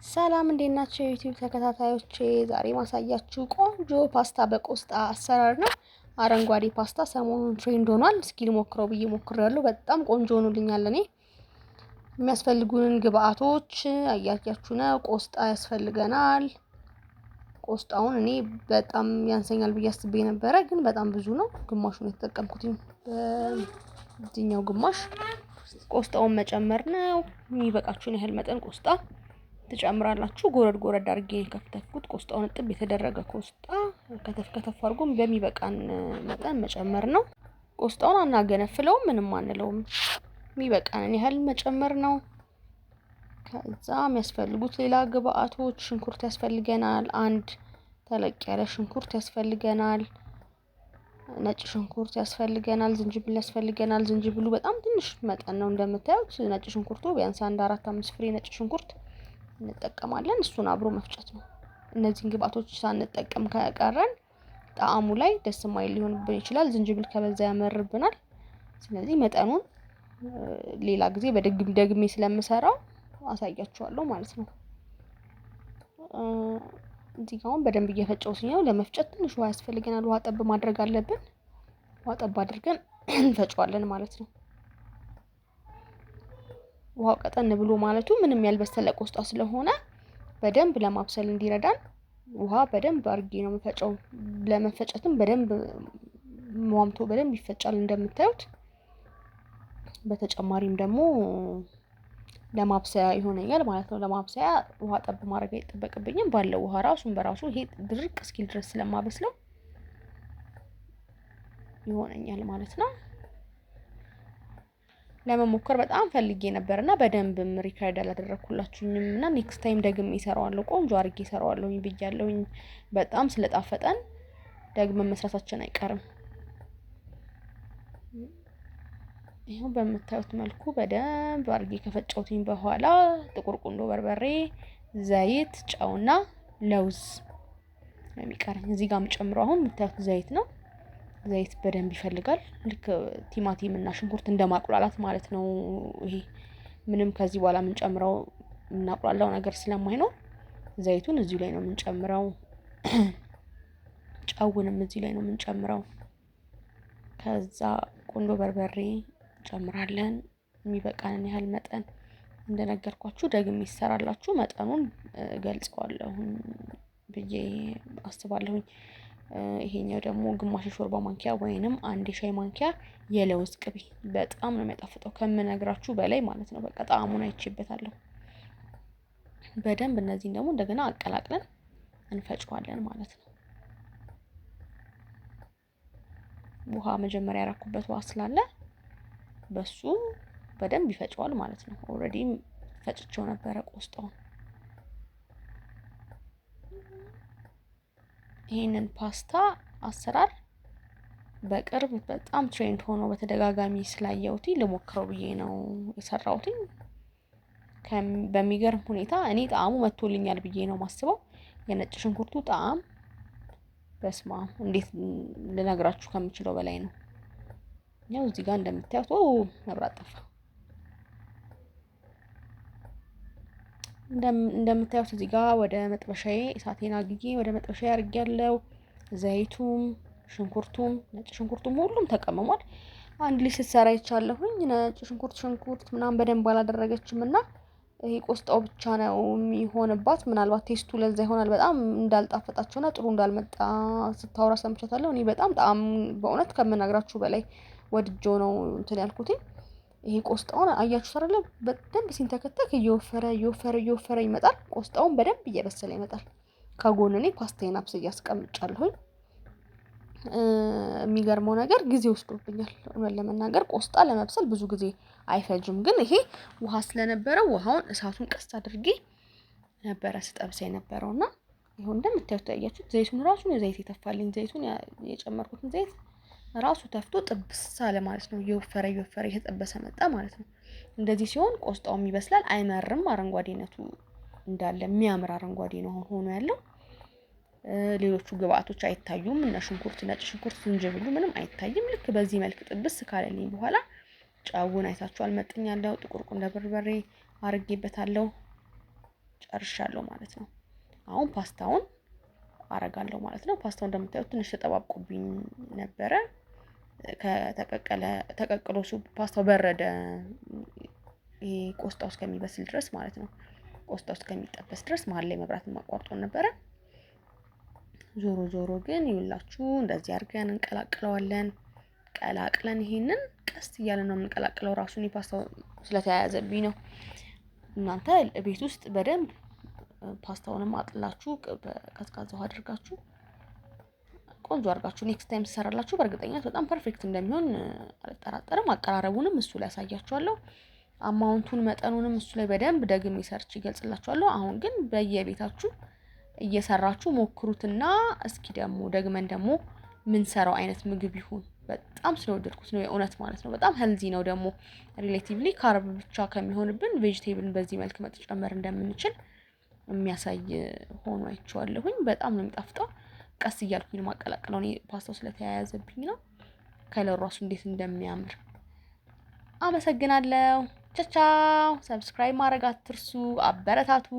ሰላም እንዴት ናችሁ የዩቲዩብ ተከታታዮቼ? ዛሬ ማሳያችሁ ቆንጆ ፓስታ በቆስጣ አሰራር ነው። አረንጓዴ ፓስታ ሰሞኑን trend ሆኗል። እስኪ ልሞክረው ብዬ ሞክሬያለሁ። በጣም ቆንጆ ሆኖልኛል። እኔ የሚያስፈልጉንን ግብአቶች አያያችሁ ነው። ቆስጣ ያስፈልገናል። ቆስጣውን እኔ በጣም ያንሰኛል ብዬ አስቤ ነበረ፣ ግን በጣም ብዙ ነው። ግማሹን የተጠቀምኩት፣ በዚህኛው ግማሽ ቆስጣውን መጨመር ነው። የሚበቃችሁን ያህል መጠን ቆስጣ ትጨምራላችሁ። ጎረድ ጎረድ አድርጌ የከተፍኩት ቆስጣውን፣ እጥብ የተደረገ ቆስጣ ከተፍ ከተፍ አድርጎ በሚበቃን መጠን መጨመር ነው። ቆስጣውን አናገነፍለውም፣ ምንም አንለውም። የሚበቃንን ያህል መጨመር ነው። ከዛ የሚያስፈልጉት ሌላ ግብአቶች ሽንኩርት ያስፈልገናል። አንድ ተለቅ ያለ ሽንኩርት ያስፈልገናል። ነጭ ሽንኩርት ያስፈልገናል። ዝንጅብል ያስፈልገናል። ዝንጅብሉ በጣም ትንሽ መጠን ነው እንደምታዩት። ነጭ ሽንኩርቱ ቢያንስ አንድ አራት አምስት ፍሬ ነጭ ሽንኩርት እንጠቀማለን። እሱን አብሮ መፍጨት ነው። እነዚህን ግብአቶች ሳንጠቀም ከቀረን ጣዕሙ ላይ ደስ የማይል ሊሆንብን ይችላል። ዝንጅብል ከበዛ ያመርብናል። ስለዚህ መጠኑን ሌላ ጊዜ በድግም ደግሜ ስለምሰራው አሳያችኋለሁ ማለት ነው። እዚህ ጋር አሁን በደንብ እየፈጨሁት ነው። ለመፍጨት ትንሽ ውሃ ያስፈልገናል። ውሃ ጠብ ማድረግ አለብን። ውሃ ጠብ አድርገን እንፈጨዋለን ማለት ነው። ውሃው ቀጠን ብሎ ማለቱ ምንም ያልበሰለ ቆስጣ ስለሆነ በደንብ ለማብሰል እንዲረዳን ውሃ በደንብ አድርጌ ነው የምፈጨው። ለመፈጨትም በደንብ ሟምቶ በደንብ ይፈጫል እንደምታዩት። በተጨማሪም ደግሞ ለማብሰያ ይሆነኛል ማለት ነው። ለማብሰያ ውሃ ጠብ ማድረግ አይጠበቅብኝም። ባለው ውሃ ራሱን በራሱ ይሄ ድርቅ እስኪል ድረስ ስለማበስለው ይሆነኛል ማለት ነው። ለመሞከር በጣም ፈልጌ ነበር እና በደንብም record አላደረኩላችሁኝም እና next time ደግሜ እሰራዋለሁ፣ ቆንጆ አድርጌ እሰራዋለሁኝ ብያለሁኝ። በጣም ስለጣፈጠን ደግመን መስራታችን አይቀርም። ይኸው በምታዩት መልኩ በደንብ አድርጌ ከፈጨሁትኝ በኋላ ጥቁር ቁንዶ በርበሬ፣ ዘይት፣ ጨውና ለውዝ ነው የሚቀረኝ። እዚህ ጋር የምጨምረው አሁን የምታዩት ዘይት ነው። ዘይት በደንብ ይፈልጋል። ልክ ቲማቲም እና ሽንኩርት እንደ ማቁላላት ማለት ነው። ይሄ ምንም ከዚህ በኋላ የምንጨምረው የምናቁላላው ነገር ስለማይኖር ዘይቱን እዚሁ ላይ ነው የምንጨምረው። ጨውንም እዚሁ ላይ ነው የምንጨምረው። ከዛ ቁንዶ በርበሬ እንጨምራለን። የሚበቃንን ያህል መጠን እንደነገርኳችሁ ደግሜ ይሰራላችሁ መጠኑን ገልጸዋለሁ ብዬ አስባለሁኝ። ይሄኛው ደግሞ ግማሽ የሾርባ ማንኪያ ወይንም አንድ የሻይ ማንኪያ የለውዝ ቅቤ በጣም ነው የሚያጣፍጠው ከምነግራችሁ በላይ ማለት ነው። በቃ ጣዕሙን አይቼበታለሁ በደንብ። እነዚህን ደግሞ እንደገና አቀላቅለን እንፈጨዋለን ማለት ነው። ውሃ መጀመሪያ ያረኩበት ውሃ ስላለ በሱ በደንብ ይፈጨዋል ማለት ነው። Already ፈጭቸው ነበረ ቆስጣውን። ይሄንን ፓስታ አሰራር በቅርብ በጣም trend ሆኖ በተደጋጋሚ ስላየሁት ልሞክረው ብዬ ነው የሰራሁት። በሚገርም ሁኔታ እኔ ጣዕሙ መጥቶልኛል ብዬ ነው ማስበው። የነጭ ሽንኩርቱ ጣዕም በስማም እንዴት ልነግራችሁ ከምችለው በላይ ነው። ያው እዚህ ጋር እንደምታዩት መብራት ጠፋ። እንደምታዩት እዚህ ጋር ወደ መጥበሻዬ እሳቴን አግዬ ወደ መጥበሻዬ አድርጌያለሁ። ዘይቱም ሽንኩርቱም ነጭ ሽንኩርቱም ሁሉም ተቀምሟል። አንድ ልጅ ስትሰራ ይቻለሁኝ ነጭ ሽንኩርት ሽንኩርት ምናምን በደንብ አላደረገችም እና ይሄ ቆስጣው ብቻ ነው የሚሆንባት። ምናልባት taste ኡ ለዛ ይሆናል በጣም እንዳልጣፈጣቸውና ጥሩ እንዳልመጣ ስታወራ ሰምቻታለሁ። እኔ በጣም ጣዕም በእውነት ከምነግራችሁ በላይ ወድጄው ነው እንትን ያልኩትኝ። ይሄ ቆስጣውን አያችሁት አይደለ? በደንብ ሲንተከተክ እየወፈረ እየወፈረ እየወፈረ ይመጣል። ቆስጣውን በደንብ እየበሰለ ይመጣል። ከጎን እኔ ፓስታዬን አብስዬ አስቀምጫለሁኝ። የሚገርመው ነገር ጊዜ ወስዶብኛል። እውነት ለመናገር ቆስጣ ለመብሰል ብዙ ጊዜ አይፈጅም። ግን ይሄ ውሃ ስለነበረው ውሃውን እሳቱን ቀስ አድርጌ ነበረ ስጠብሰ የነበረው እና ይኸው እንደምታዩት ያያችሁት ዘይቱን ራሱ ነው ዘይት የተፋልኝ። ዘይቱን የጨመርኩትን ዘይት ራሱ ተፍቶ ጥብስ አለ ማለት ነው። እየወፈረ እየወፈረ እየተጠበሰ መጣ ማለት ነው። እንደዚህ ሲሆን ቆስጣውም ይበስላል፣ አይመርም። አረንጓዴነቱ እንዳለ የሚያምር አረንጓዴ ነው አሁን ሆኖ ያለው። ሌሎቹ ግብአቶች አይታዩም። እነ ሽንኩርት፣ ነጭ ሽንኩርት፣ ዝንጅብሉ ምንም አይታይም። ልክ በዚህ መልክ ጥብስ ካለልኝ በኋላ ጨውን አይታችኋል፣ መጥኛለሁ። ጥቁር ቁንዶ በርበሬ አርጌበታለሁ። ጨርሻለሁ ማለት ነው። አሁን ፓስታውን አረጋለሁ ማለት ነው። ፓስታው እንደምታዩት ትንሽ ተጠባብቆብኝ ነበረ። ከተቀቀለ ተቀቅሎ ፓስታው በረደ። ይሄ ቆስጣው እስከሚበስል ድረስ ማለት ነው። ቆስጣው እስከሚጠበስ ድረስ መሀል ላይ መብራት አቋርጦ ነበረ። ዞሮ ዞሮ ግን ይኸውላችሁ እንደዚህ አድርገን እንቀላቅለዋለን። ቀላቅለን ይሄንን ቀስ እያለ ነው የምንቀላቅለው። ራሱን የፓስታው ስለተያያዘብኝ ነው። እናንተ ቤት ውስጥ በደንብ ፓስታውንም አጥላችሁ በቀዝቃዛ ውሃ አድርጋችሁ ቆንጆ አድርጋችሁ next time ትሰራላችሁ። በእርግጠኝነት በጣም perfect እንደሚሆን አልጠራጠርም። አቀራረቡንም እሱ ላይ ያሳያችኋለሁ። Amount ኡን መጠኑንም እሱ ላይ በደንብ ደግሜ ሰርቼ እገልጽላችኋለሁ። አሁን ግን በየቤታችሁ እየሰራችሁ ሞክሩትና እስኪ ደግሞ ደግመን ደግሞ ምንሰራው አይነት ምግብ ይሁን። በጣም ስለወደድኩት ነው የእውነት ማለት ነው። በጣም healthy ነው ደግሞ relatively carb ብቻ ከሚሆንብን vegetable ን በዚህ መልክ መጨመር እንደምንችል የሚያሳይ ሆኖ አይቼዋለሁኝ። በጣም ነው የሚጣፍጠው። ቀስ እያልኩኝ ነው የማቀላቅለው፣ እኔ ፓስታው ስለተያያዘብኝ ነው። Color ኡ ራሱ እንዴት እንደሚያምር። አመሰግናለሁ። ቻቻው። Subscribe ማድረግ አትርሱ። አበረታቱ።